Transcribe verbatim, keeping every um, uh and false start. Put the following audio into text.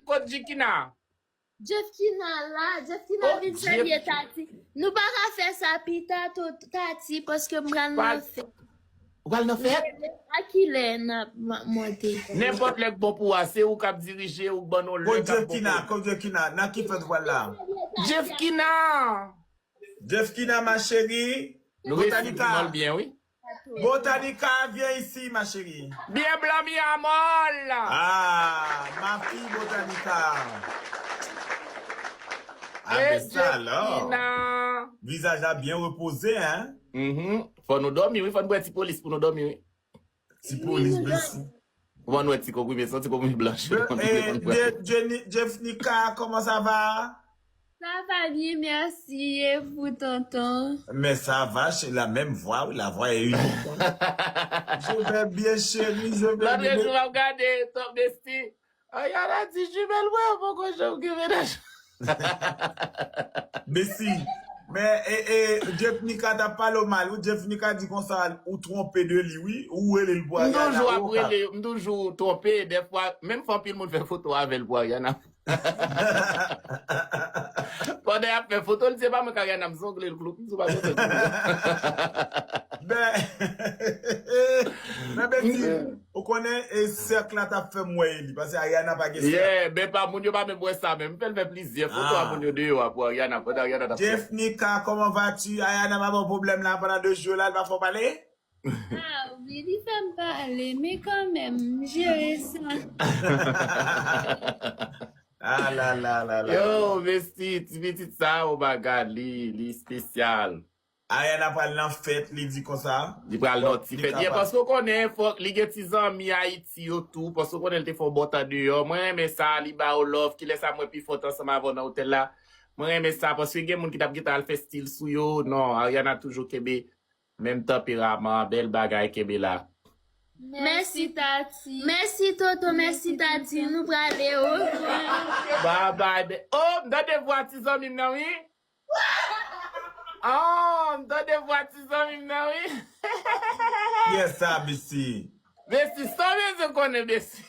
Kot Jefkina? Jefkina la, Jefkina vin salye Tati. Nou pa ka fè sa pita, Tati, paske m pral nan fèt. Ou pral nan fèt? A kilè n ap monte? Nenpòt lè k bon pou ou a, se ou k ap dirije, ou k ban nou lè k ap bon pou ou. Kot Jefkina, nan ki fèt ou pral la? Jefkina! Jefkina, ma chérie. Nou resi mal byen, wi. Botanica, viens ici, ma chérie. Bien blanc, mi amor. Ah, ma fille Botanica. Ah, ben ça alors. Visage a bien reposé, hein? Fò nou dòmi, wi. Fò nou bwè ti polis pou nou dòmi, wi. Ti polis, besi. Ou pa wè ti konprime san ti konprime blanch. Jefkina, comment ça va? Ça va bien, merci. Et vous, tonton? Mais ça va, c'est la même voix, oui, la voix est unique. Je vais bien, chérie, je vais bien. Lòt jou m ap gade Top Bestie. Ariana di jimèl mwen, ou poko janm gen mennaj. Bestie. Men, e, e, Jefkina t ap pale w mal, wi. Jefkina di konsa, ou twonpe de li, wi. Ou rele l pou Ariana. M toujou ap rele, m toujou twonpe, dèfwa, menm fè anpil moun fè foto avè l pou Ariana. Pandan y ap fè foto, l di, "Se pa mwen k Ariana, m zongle l, Gloup, m di, pa zongle l." Ben, men Bestie, ou konnen, e sèk la t ap fè m wè li, paske Ariana pa gen sèk. Yeah, ben pa, moun yo pa menm wè sa, men m fè l fè plizyè foto a moun yo deyò a pou Ariana, pandan Ariana t ap fè. Jefkina, comment vas-tu? Ariana pa ba w pwoblèm la pandan de jou la, l pa fè w pale? Ah wi, li fè m pale, men kanmenm, m jere sa. Ah la la la la. Yo, Bestie, ti pitit sa, o bagay, li, li espesyal. Ariana pral nan fèt, li di konsa. Li pral nan ti fèt. Yeah, paske w konnen, fòk li gen ti zanmi Ayiti yo tou, paske w konnen l te fè yon bon tan deyò. Mwen renmen sa, li ba yo love, kilè sa mwen pi fòt ansanm avè w nan otèl la. Mwen renmen sa, paske gen moun ki t ap gentan al fè stil sou yo. Non, Ariana toujou kenbe menm tanperaman, bèl bagay, kenbe la. Mèsi Tati. Mèsi Toto, mèsi Tati. Nou prale, orevwa. Bye bye. Oh, m tande vwa ti zanmi m nan, wi. Oh, m tande vwa ti zanmi m nan, wi. Yes, sa, Bestie. Bestie, sa w bezwen konnen, Bestie.